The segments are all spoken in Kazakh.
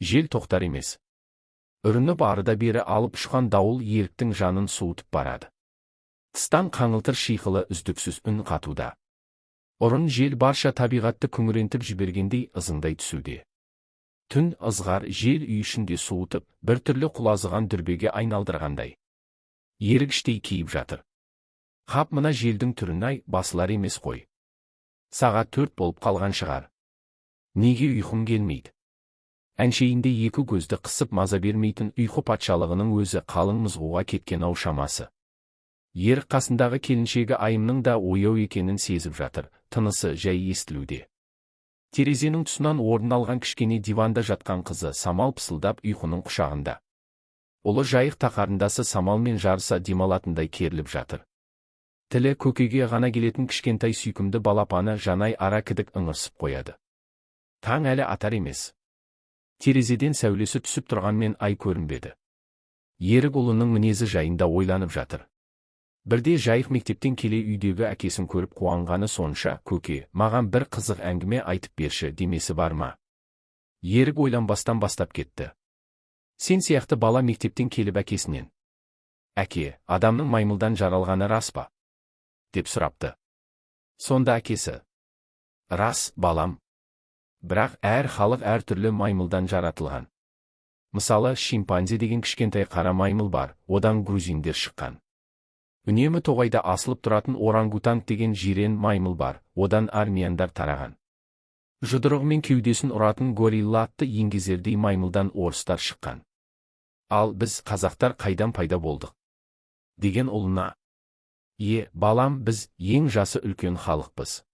Жел тоқтар емес. Үрініп арыда бері алып ұшқан дауыл Еріктің жанын суытып барады. Тыстан қаңылтыр шиқылы үздіксіз үн қатуда. Ұрын жел барша табиғатты күңірентіп жібергендей ызыңдай түсуде. Түн ызғар жел үй ішінде суытып, біртүрлі құлазыған дүрбеге айналдырғандай. Ерік іштей кейіп жатыр. Қап, мына желдің түрін-ай, басылар емес қой. Сағат 4 болып қалған шығар. Неге ұйқым келмейді? Әншейінде екі көзді қысып маза бермейтін ұйқы патшалығының өзі қалың мызғуға кеткен ау шамасы. Ерік қасындағы келіншегі Айымның да ояу екенін сезіп жатыр, тынысы жай естілуде. Терезенің тұсынан орын алған кішкене диванда жатқан қызы Самал пысылдап ұйқының құшағында. Ұлы Жайық та қарындасы Самалмен жарыса демалатындай керіліп жатыр. Тілі көкеге ғана келетін кішкентай сүйкімді балапаны Жанай ара кідік ыңырсып қояды. Таң әлі атар емес. Терезеден сәулесі түсіп тұрғанмен ай көрінбеді. Ерік ұлының мінезі жайында ойланып жатыр. Бірде Жайық мектептен келе үйдегі әкесін көріп қуанғаны сонша, көке, маған бір қызық әңгіме айтып берші демесі бар ма? Ерік ойланбастан бастап кетті. Сен сияқты бала мектептен келіп әкесінен: «Әке, адамның маймылдан жаралғаны рас па?» деп сұрапты. Сонда әкесі: «Рас, балам. Бірақ әр халық әртүрлі маймылдан жаратылған. Мысалы, шимпанзе деген кішкентай қара маймыл бар, одан грузиндер шыққан. Үнемі тоғайда асылып тұратын орангутанг деген жирен маймыл бар, одан армяндар тараған. Жұдырығымен кеудесін ұратын горилла атты еңгезердей маймылдан орыстар шыққан. Ал біз, қазақтар, қайдан пайда болдық?» деген ұлына. «Е, балам, біз ең жасы үлкен халықпыз.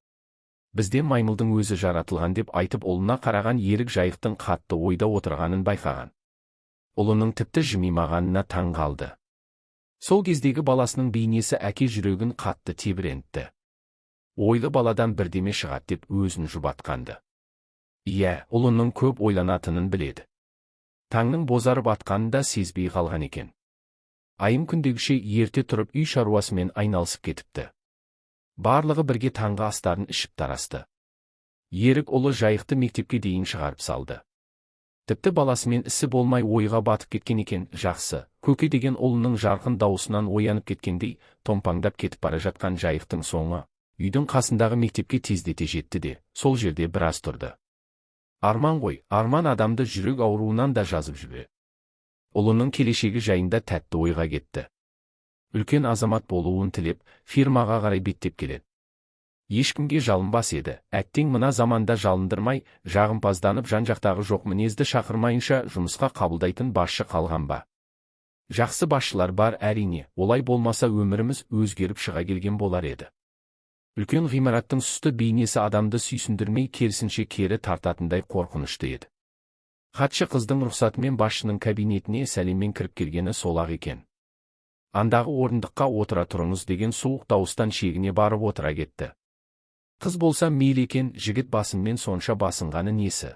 Бізден маймылдың өзі жаратылған», деп айтып ұлына қараған Ерік Жайықтың қатты ойда отырғанын байқаған. Ұлының тіпті жымимағанына таң қалды. Сол кездегі баласының бейнесі әке жүрегін қатты тебірентті. Ойлы баладан бірдеме шығады деп өзін жұбатқанды. Иә, ұлының көп ойланатынын біледі. Таңның бозарып атқанын да сезбей қалған екен. Айым күндегіше ерте тұрып үй шаруасымен айналысып кетіпті. Барлығы бірге таңғы астарын ішіп тарасты. Ерік ұлы Жайықты мектепке дейін шығарып салды. Тіпті баласымен ісі болмай ойға батып кеткен екен, жақсы, көке деген ұлының жарқын дауысынан оянып кеткендей, томпаңдап кетіп бара жатқан Жайықтың соңы үйдің қасындағы мектепке тездете жетті де, сол жерде біраз тұрды. Арман ғой, арман адамды жүрек ауруынан да жазып жібереді. Ұлының келешегі жайында тәтті ойға кетті. Үлкен азамат болуын тілеп, фирмаға қарай беттеп келеді. Ешкімге жалынбас еді, әттең мына заманда жалындырмай, жағымпазданып жан-жақтағы жоқ мінезді шақырмайынша жұмысқа қабылдайтын басшы қалған ба? Жақсы басшылар бар әрине, олай болмаса өміріміз өзгеріп шыға келген болар еді. Үлкен ғимараттың сұсты бейнесі адамды сүйсіндірмей, керісінше кері тартатындай қорқынышты еді. Хатшы қыздың рұқсатымен басшының кабинетіне сәлеммен кіріп келгені сол-ақ екен. Андағы орындыққа отыра тұрыңыз деген суық дауыстан шегіне барып отыра кетті. Қыз болса мейлі екен, жігіт басыммен сонша басынғаны несі?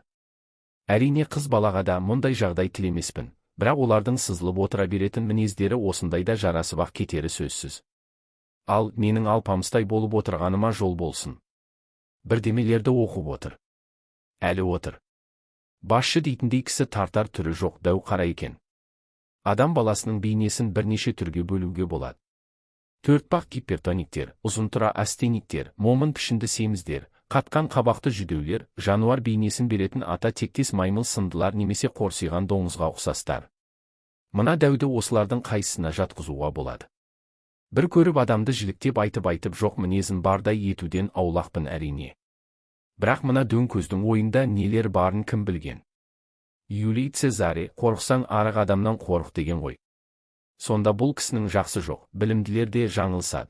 Әрине қыз балаға да мұндай жағдай тілемеспін, бірақ олардың сызылып отыра беретін мінездері осындайда жарасып-ақ кетері сөзсіз. Ал менің алпамыстай болып отырғаныма жол болсын. Бірдемелерді оқып отыр. Әлі отыр. Басшы дейтіндей кісі тартар түрі жоқ дәу қара екен. Адам баласының бейнесін бірнеше түрге бөлуге болады. Төртбақ гипертониктер, ұзынтұра астениктер, момын пішінді семіздер, қатқан қабақты жүдеулер, жануар бейнесін беретін ата тектес маймыл сындылар немесе қорсиған доңызға ұқсастар. Мына дәуді осылардың қайсысына жатқызуға болады? Бір көріп адамды жіліктеп айтып-айтып жоқ мінезін бардай етуден аулақпын әрине. Бірақ мына дөң көздің ойында нелер барын кім білген? Юлий Цезаре, қорықсаң арық адамнан қорық деген ғой. Сонда бұл кісінің жақсы жоқ, білімділер де жаңылысады.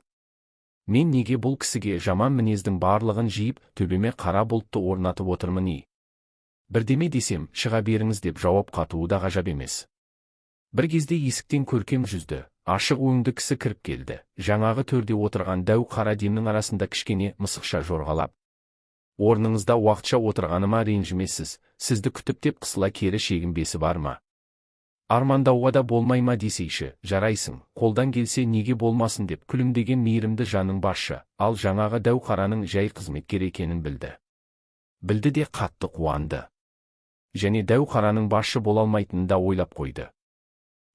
Мен неге бұл кісіге жаман мінездің барлығын жиып, төбеме қара бұлтты орнатып отырмын ей? Бірдеме десем, шыға беріңіз деп жауап қатуы да ғажап емес. Бір кезде есіктен көркем жүзді, ашық өңді кісі кіріп келді. Жаңағы төрде отырған дәу қара демнің арасында кішкене мысықша жорғалап. Орныңызда уақытша отырғаныма ренжімесіз, сізді күтіп деп қысыла кері шегінбесі бар ма? Армандауға да болмай ма десейші, жарайсың, қолдан келсе неге болмасын деп күлімдеген мейірімді жаның басшы, ал жаңағы дәу қараның жай қызметкер екенін білді. Білді де қатты қуанды. Және дәу қараның басшы бола алмайтынын да ойлап қойды.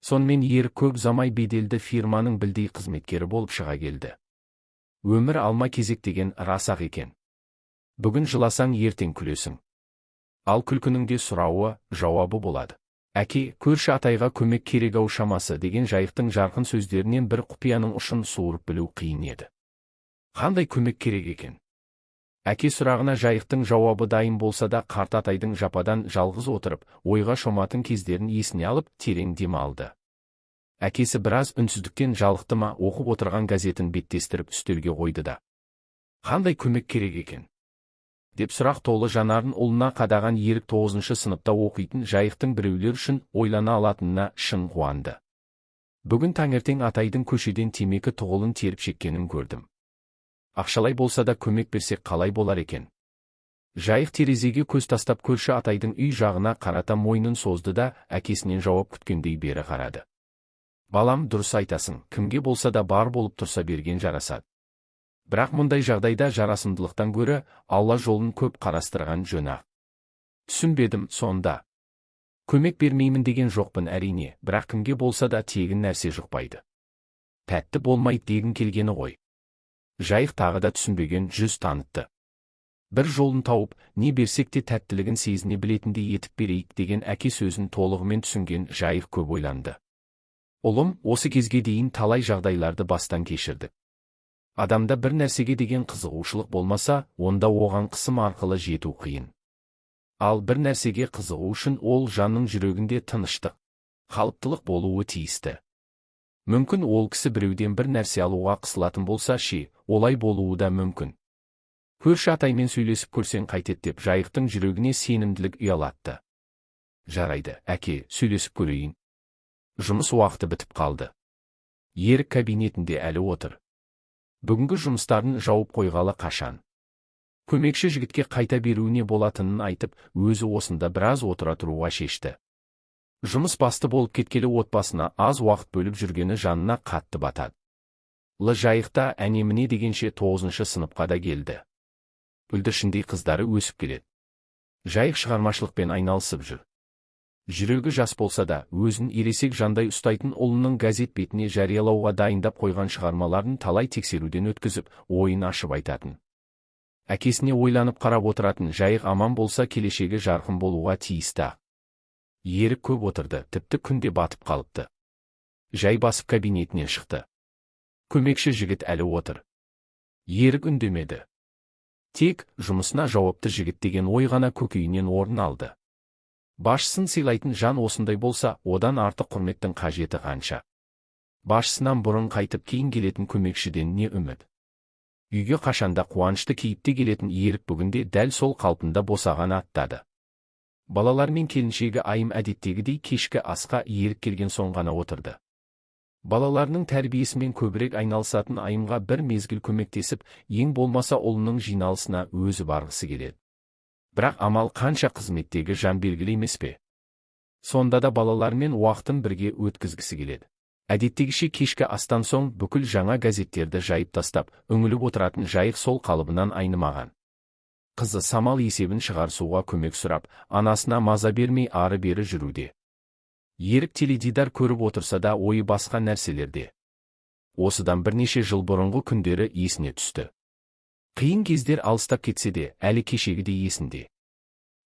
Сонымен Ерік көп ұзамай беделді фирманың білдей қызметкері болып шыға келді. Өмір алма кезек деген рас-ақ екен. Бүгін жыласаң, ертең күлесің. Ал күлкінің де сұрауы, жауабы болады. Әке, көрші атайға көмек керек ау шамасы деген Жайықтың жарқын сөздерінен бір құпияның ұшын суырып білу қиын еді. Қандай көмек керек екен? Әке сұрағына Жайықтың жауабы дайын болса да, қарт атайдың жападан жалғыз отырып, ойға шоматын кездерін есіне алып, терең дем алды. Әкесі біраз үнсіздіктен жалықты ма, оқып отырған газетін беттестіріп үстелге қойды да. Қандай көмек керек екен? Деп сұрақ толы жанарын ұлына қадаған Ерік 9-шы сыныпта оқитын Жайықтың біреулер үшін ойлана алатынына шын қуанды. Бүгін таңертең атайдың көшеден темекі тұғылын теріп шеккенін көрдім. Ақшалай болса да көмек берсек қалай болар екен? Жайық терезеге көз тастап көрші атайдың үй жағына қарата мойнын созды да, әкесінен жауап күткендей бері қарады. Балам, дұрыс айтасың, кімге болса да бар болып тұрса берген жарасады. Бірақ мұндай жағдайда жарасымдылықтан гөрі Алла жолын көп қарастырған жөн-ақ. Түсінбедім сонда. Көмек бермеймін деген жоқпын әрине, бірақ кімге болса да тегін нәрсе жұқпайды. Тәтті болмайды дегім келгені ғой. Жайық тағы да түсінбеген жүз танытты. Бір жолын тауып, не берсек те тәттілігін сезіне білетіндей етіп берейік деген әке сөзін толығымен түсінген Жайық көп ойланды. Ұлым, осы кезге дейін талай жағдайларды бастан кешірді. Адамда бір нәрсеге деген қызығушылық болмаса, онда оған қысым арқылы жету қиын. Ал бір нәрсеге қызығу үшін ол жанның жүрегінде тыныштық, қалыптылық болуы тиісті. Мүмкін ол кісі біреуден бір нәрсе алуға қысылатын болса ше, олай болуы да мүмкін. Көрші атаймен сөйлесіп көрсең қайтет деп Жайықтың жүрегіне сенімділік ұялатты. Жарайды, әке, сөйлесіп көрейін. Жұмыс уақыты бітіп қалды. Ерік кабинетінде әлі отыр. Бүгінгі жұмыстарын жауып қойғалы қашан. Көмекші жігітке қайта беруіне болатынын айтып, өзі осында біраз отыра тұруға шешті. Жұмыс басты болып кеткелі отбасына аз уақыт бөліп жүргені жанына қатты батады. Лы Жайықта әне-міне дегенше 9-шы сыныпқа да келді. Бүлдіршіндей қыздары өсіп келеді. Жайық шығармашылықпен айналысып жүр. Жүрегі жас болса да, өзін ересек жандай ұстайтын ұлының газет бетіне жариялауға дайындап қойған шығармаларын талай тексеруден өткізіп, ойын ашып айтатын. Әкесіне ойланып қарап отыратын Жайық аман болса келешегі жарқын болуға тиісті. Ерік көп отырды, тіпті күнде батып қалыпты. Жай басып кабинетінен шықты. Көмекші жігіт әлі отыр. Ерік үндемеді. Тек жұмысына жауапты жігіт деген ой ғана көкейінен орын алды. Басшысын сыйлайтын жан осындай болса, одан артық құрметтің қажеті қанша. Басшысынан бұрын қайтып кейін келетін көмекшіден не үміт? Үйге қашанда қуанышты кейіпте келетін Ерік бүгінде дәл сол қалпында босағаны аттады. Балалар мен келіншегі Айым әдеттегідей кешкі асқа Ерік келген соң ғана отырды. Балаларының тәрбиесімен көбірек айналысатын Айымға бір мезгіл көмектесіп, ең болмаса ұлының жиналысына өзі барғысы келеді. Бірақ амал қанша, қызметтегі жан белгілі емес пе? Сонда да балалармен уақытын бірге өткізгісі келеді. Әдеттегіше кешкі астан соң бүкіл жаңа газеттерді жайып тастап, үңіліп отыратын Жайық сол қалыбынан айнымаған. Қызы Самал есебін шығарысуға көмек сұрап, анасына маза бермей ары-бері жүруде. Ерік теледидар көріп отырса да ойы басқа нәрселерде. Осыдан бірнеше жыл бұрынғы күндері есіне түсті. Қиын кездер алыстап кетсе де, әлі кешегідей есінде.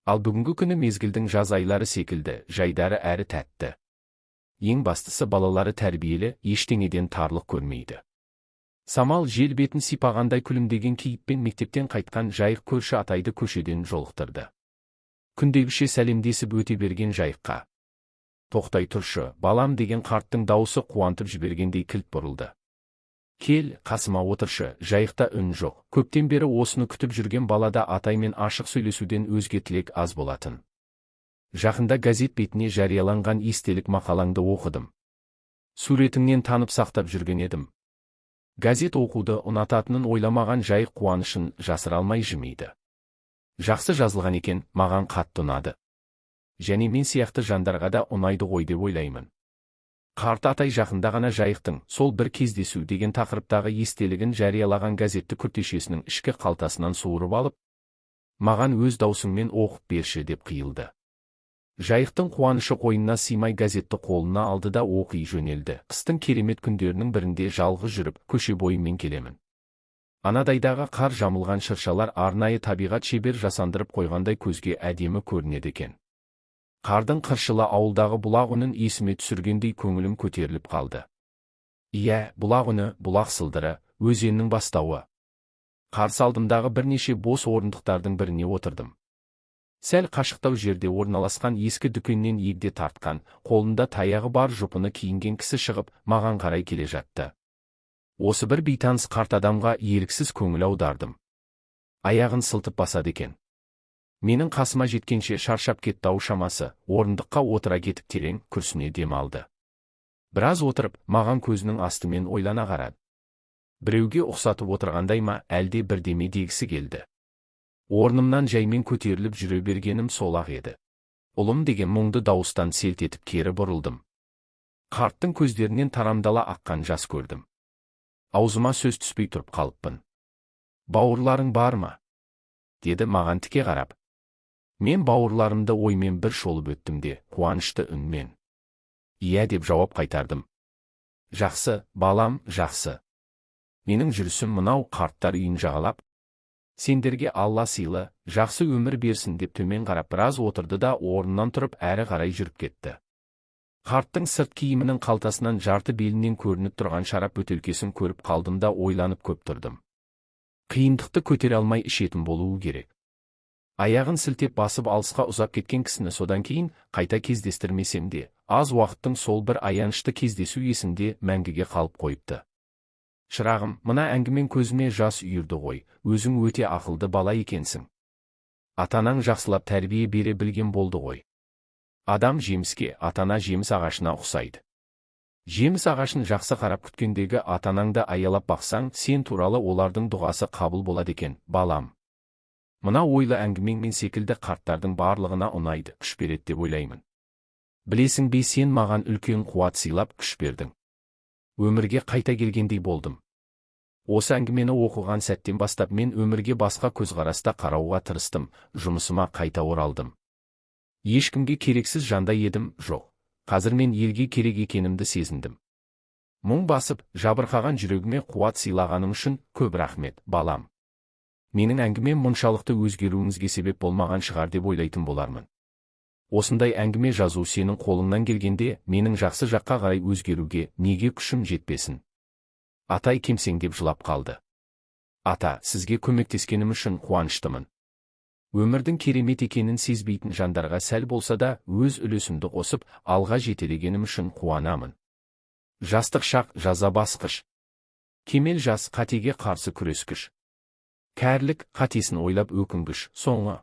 Ал бүгінгі күні мезгілдің жаз айлары секілді, жайдары әрі тәтті. Ең бастысы балалары тәрбиелі, ештеңеден тарлық көрмейді. Самал жел бетін сипағандай күлімдеген кейіппен мектептен қайтқан Жайық көрші атайды көшеден жолықтырды. Күндегіше сәлемдесіп өте берген Жайыққа: "Тоқтай тұршы, балам" деген қарттың даусы қуантып жібергендей кілт бұрылды. "Кел, қасыма отыршы." Жайықта үн жоқ. Көптен бері осыны күтіп жүрген балада атаймен ашық сөйлесуден өзге тілек аз болатын. "Жақында газет бетіне жарияланған естелік мақалаңды оқыдым. Суретіңнен танып сақтап жүрген едім." Газет оқуды ұнататынын ойламаған Жайық қуанышын жасыра алмай жымиды. "Жақсы жазылған екен, маған қатты ұнады. Және мен сияқты жандарға да ұнайды ғой деп ойлаймын." Қарт атай жақында ғана Жайықтың сол бір кездесу деген тақырыптағы естелігін жариялаған газетті күртешесінің ішкі қалтасынан суырып алып, "Маған өз даусыңмен оқып берші" деп қиылды. Жайықтың қуанышы қойнына сыймай газетті қолына алды да оқи жөнелді. Қыстың керемет күндерінің бірінде жалғыз жүріп, көше бойымен келемін. Анадайдағы қар жамылған шыршалар арнайы табиғат шебер жасандырып қойғандай көзге әдемі көрінеді екен. Қардың қыршылы ауылдағы бұлақ үнін есіме түсіргендей көңілім көтеріліп қалды. Иә, бұлақ үні, бұлақ сылдыры, өзеннің бастауы. Қарсы алдымдағы бірнеше бос орындықтардың біріне отырдым. Сәл қашықтау жерде орналасқан ескі дүкеннен егде тартқан, қолында таяғы бар жұпыны киінген кісі шығып, маған қарай келе жатты. Осы бір бейтаныс қарт адамға еріксіз көңіл аудардым. Аяғын сылтып басады екен. Менің қасыма жеткенше шаршап кетті ау шамасы, орындыққа отыра кетіп терең күрсіне дем алды. Біраз отырып, маған көзінің астымен ойлана қарады. Біреуге ұқсатып отырғандай ма, әлде бірдеме дегісі келді. Орнымнан жаймен көтеріліп жүре бергенім сол-ақ еді. Ұлым деген мұңды дауыстан селт етіп кері бұрылдым. Қарттың көздерінен тарамдала аққан жас көрдім. Аузыма сөз түспей тұрып қалыппын. Бауырларың бар ма? Деді маған тіке қарап. Мен бауырларымды оймен бір шолып өттім де, қуанышты үнмен. Иә деп жауап қайтардым. Жақсы, балам, жақсы. Менің жүрісім мынау қарттар үйін жағалап, сендерге Алла сыйлы, жақсы өмір берсін деп төмен қарап біраз отырды да орнынан тұрып әрі қарай жүріп кетті. Қарттың сырт киімінің қалтасынан жарты белінен көрініп тұрған шарап бөтелкесін көріп қалдым да ойланып көп тұрдым. Қиындықты көтере алмай ішетін болуы керек. Аяғын сілтеп басып алысқа ұзап кеткен кісіні содан кейін қайта кездестірмесем де, аз уақыттың сол бір аянышты кездесу есімде мәңгіге қалып қойыпты. Шырағым, мына әңгімен көзіме жас үйірді ғой, өзің өте ақылды бала екенсің. Ата-анаң жақсылап тәрбие бере білген болды ғой. Адам жеміске, ата-ана жеміс ағашына ұқсайды. Жеміс ағашын жақсы қарап күткендегі ата-анаңды аялап бақсаң, сен туралы олардың дұғасы қабыл болады екен, балам. Мына ойлы әңгімең мен секілді қарттардың барлығына ұнайды, күш береді деп ойлаймын. Білесің бе, сен маған үлкен қуат сыйлап күш бердің. Өмірге қайта келгендей болдым. Осы әңгімені оқыған сәттен бастап мен өмірге басқа көзқараста қарауға тырыстым, жұмысыма қайта оралдым. Ешкімге керексіз жандай едім, жоқ. Қазір мен елге керек екенімді сезіндім. Мұң басып, жабырқаған жүрегіме қуат сыйлағаның үшін көп рахмет, балам. Менің әңгімем мұншалықты өзгеруіңізге себеп болмаған шығар деп ойлайтын болармын. Осындай әңгіме жазу сенің қолыңнан келгенде, менің жақсы жаққа қарай өзгеруге неге күшім жетпесін? Атай кемсеңдеп жылап қалды. Ата, сізге көмектескенім үшін қуаныштымын. Өмірдің керемет екенін сезбейтін жандарға сәл болса да өз үлесімді қосып, алға жетелегенім үшін қуанамын. Жастық шақ жаза басқыш. Кемел жас қатеге қарсы күрескіш. Кәрілік қатесін ойлап өкінгіш, соңы.